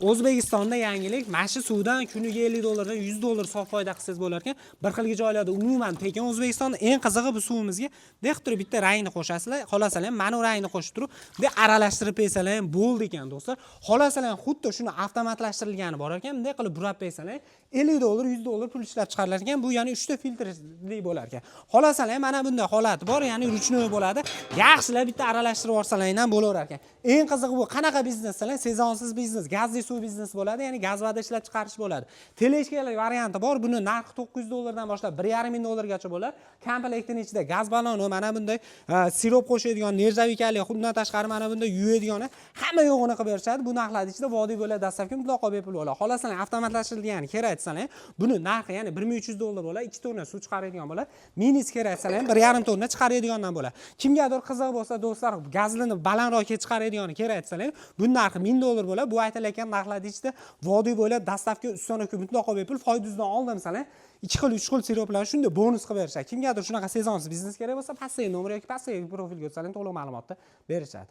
O'zbekistonda yangilik: mana shu suvdan kuniga 50 dollardan 100 dollar sof foyda qilsangiz bo'lar ekan. Bir xilgi joylarda umuman tekin O'zbekistonda. Eng qizig'i, bu suvimizga deb turib bitta rangni qo'shasizlar, xohlasalar ham mana bu rangni qo'shib turib, bunday aralashtirib bersalar ham bo'ldi ekan, do'stlar. Xohlasalar ham xuddi shuni avtomatlashtirilgani bor ekan, bunday qilib burab bersalar, 50 dollar, 100 dollar pul ishlab chiqarilar ekan. Bu ya'ni 3 ta filtrli bo'lar ekan. Xohlasalar ham mana bunday holati bor, ya'ni ручной bo'ladi. Yaxshilab bitta aralashtirib yuborsalar ham bo'laverar ekan. Eng qizig'i, bu qanaqa biznes desalar, sezonsiz biznes, gazli suv biznes bo'ladi, ya'ni gaz вода ishlab chiqarish bo'ladi. Тележка lik varianti bor, buni narxi 900 dollardan boshlab 1,5 ming dollargacha bo'ladi. Komplektini ichida gaz balloni, mana bunday sirop qo'shadigan нержавейка li, undan tashqari mana bunday yuvadigan, hamma yo'g'ini qilib berishadi. Bu narxlarni ichida vodiy bo'ladi, доставка mutlaqo bepul bo'ladi. Xohlasalar, avtomatlashtirilgani kerak desalar, buni narxi ya'ni 1300 dollar bo'ladi, 2 tonna suv chiqaradigan bo'ladi. Minis kerak desalar ham 1,5 tonna chiqaradigandan bo'ladi. Kimgadir qiziq bo'lsa, do'stlar, gazlini balandroq chiqaradigani kerak desalar, buni narxi 1000 dollar bo'ladi. Bu aytilayotgan narxlarni ichida vodiy bo'ylab доставка, установка mutlaqo bepul. Foydasidan oldim desalar, ikki xil, uch xil siroplarni shunday bonus qilib berishadi. Kimgadir shunaqa sezonsiz biznes kerak bo'lsa, pastdagi nomer yoki pastdagi profilga o'tsalar, to'liq ma'lumotni berishadi.